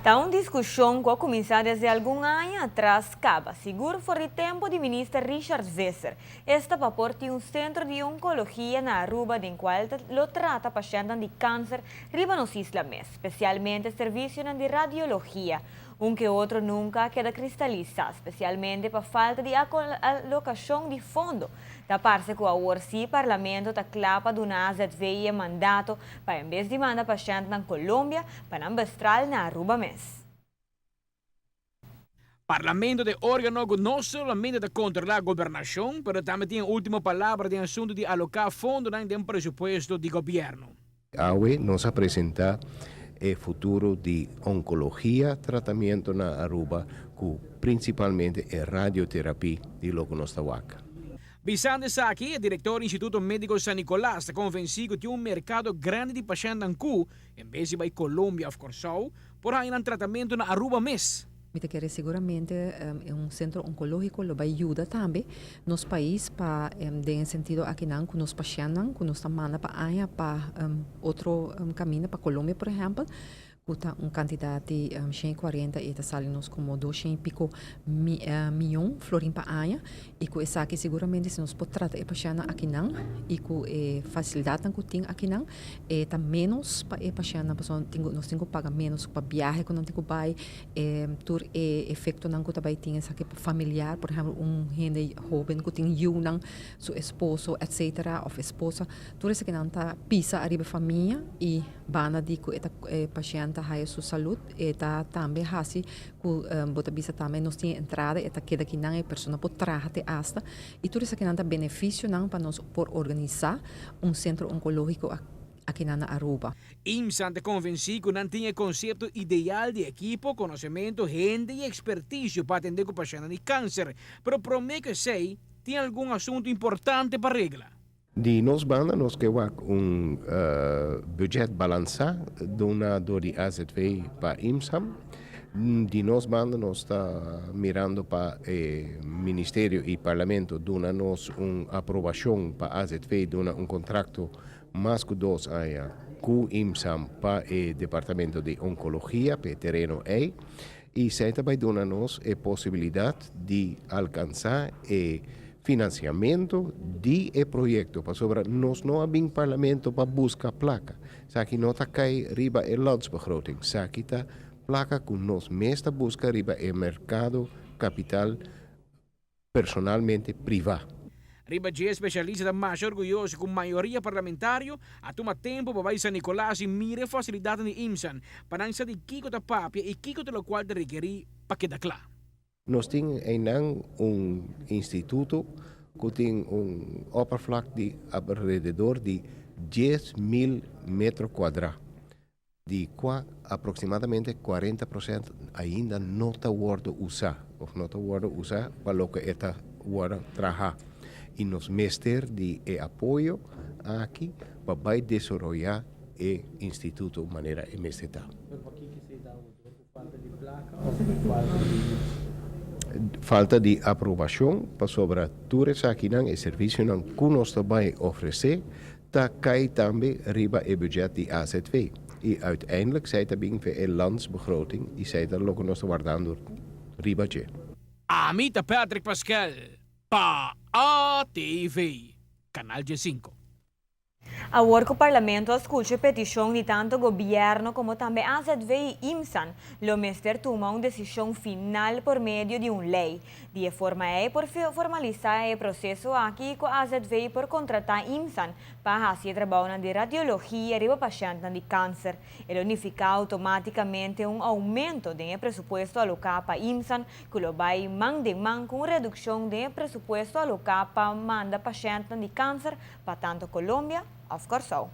Ta un discusion cu a cuminsa desde algun aña atras caba, sigur for di tempo di minister Richard Visser. Esta pa por tin un centro di oncologia na Aruba den cual lo trata pashentnan di cancer riba nos isla mes, specialmente servicionan di radiologia. Un cu otro nunca a keda cristalisa, specialmente pa falta di alocacion di fondo. Ta parce cu awor si Parlamento ta cla pa duna AZV e mandato pa en bes di manda pashent na Colombia, pa nan bestraal na Aruba mes. Parlamento ta e organo cu no solamente ta controla gobernacion, pero tambe tin e ultimo palabra den asunto di aloca fondonan den presupuesto di gobierno. Awe nos a presenta e futuro di oncologia tratamento na Aruba cu principalmente e radioterapia di loke nos ta wak. Bisando esaki, e director di Instituto Medico San Nicolas ta convenci cu tin un mercado grandi di pashentnan cu, en bes di bay Colombia of Corsou, por haya nan tratamento na Aruba mes. Mi ta kere seguramente un centro oncologico lo bay yuda tambe nos pais pa den e sentido akinan cu nos pashentnan cu nos ta manda pa aña pa otro caminda pa Colombia, por ehempel, cu ta un cantidad di 140 y ta sali nos como 200 y pico miyon florin pa aña, y cu esaki seguramente si nos por trata e pashentnan akinan y cu e facilidadnan cu tin akinan, e ta menos pa e pashentnan, pasobra nos tin cu paga menos pa biahe cu nan tin cu bay, tur e efectonan cu ta bay tin esaki pa familiar, por ehempel, un hende hoben cu tin yiunan, su esposo, etcetera, of esposa, tur esakinan ta pisa ariba famia y banda di cu e ta e pashent ta haya su salud, e ta tambe haci cu bo ta bisa tambe nos tin entrada, e ta keda kinan, e persona por traha te hasta, y tur esakinan ta beneficionan pa nos por organisa un centro oncologico akinan na Aruba. IMSAN ta convenci cu nan tin e concepto ideal di ekipo, conocemento, hende y experticio pa atende cu pashentnan di cancer, pero prome cu esey tin algun asunto importante pa regla. Di nos banda nos ke wak un budget balansa duna dor di AZV pa IMSAM. Di nos banda nos ta mirando pa e ministerio y parlamento duna nos un aprobacion pa AZV duna un contracto mas cu 2 aña cu IMSAM pa e departamento di oncologia pa e tereno ey. Y esey tambe duna nos e posibilidad di alcansa e financiamento di e proyecto. Pasobra nos no a bin parlamento pa busca placa. Esaki no ta cay riba e landsbegroting. Esaki ta placa cu nos mes ta busca riba e mercado capital personalmente priva. Riba dje, especialista ta mas orguyoso cu mayoria parlamentario a tuma tempo pa bay San Nicolas y mira e facilidad di IMSAN pa nan sa di kico ta papia y kico ta locual ta rekeri pa keda cla. Nos tin einan un instituto cu tin un oppervlak di alrededor di 10 mil metro cuadra, di cua aproximadamente 40% ainda no ta wordo usa, of no ta wordo usa pa loke e ta wordo traha. Y nos mester di e apoyo aki pa bay desaroya e instituto manera e mester ta. Falta di placa of falta di Falta di aprobacion pasobra tur esakinan e servicionan cu nos ta bay ofrece ta cay tambe riba e budget di AZV. Y uiteindelijk esey ta bin via e landsbegroting y esey ta loke nos ta wardando riba dje. Ami ta Patrick Pascal pa ATV, Canal G5. Awor cu Parlamento a scucha peticion di tanto gobierno como tambe AZV y IMSAN, lo mester tuma un decision final por medio di un ley. Di forma ey por formalisa e proceso aki cu AZV por contrata IMSAN pa haci trabou di radiologia riba pashent di cancer. E lo nifica automaticamente un aumento di presupuesto aloca pa IMSAN, cu lo bay man den man cu reduccion di presupuesto aloca pa manda pashent di cancer pa tanto Colombia of Corsou.